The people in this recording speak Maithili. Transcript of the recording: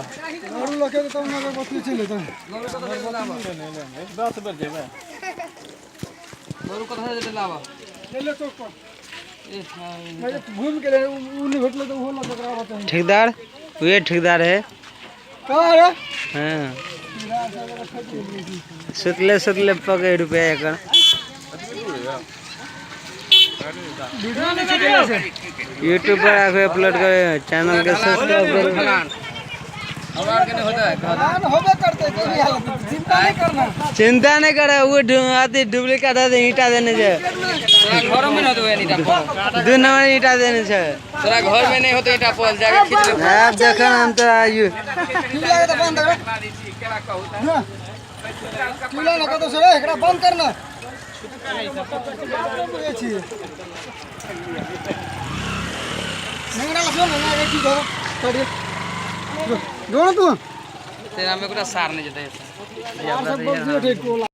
दारू लके तऽ अगरबत्ती चलि जेतै। 10 बेर जेबै। चलि चौक पर घूमि के ओ नहि भेटलै तऽ ओहो लऽ कऽ ओकरा आबऽ। ठेकेदार वे ठेकेदार है। कहाँ रे? हाँ, सुतले सुतले पकड़ रुपया एकर। यूट्यूब पर आके अपलोड करे, चैनल के सब्सक्राइब करो। होबे करते कोई भी हालत में, चिंता नहीं करना। चिंता नहीं करे, वो आती डुप्लीकेट आती ईंटा देने छे। घरों में नहीं होते ईटा पल। 2 नंबर ईंटा देने छे। तोरा घर में नहीं होते ईटा पल, जाके खींच ले। अब देखन हम तो आयु। ट्यूबलाइट के तो बंद कर ना, ट्यूबलाइट ना कतो से एकरा बंद करना। छी नेंगरा लसो ना ना की करो करिए जो ना तू। तेरा में पूरा सार नहीं जते। सब बंद ठीक।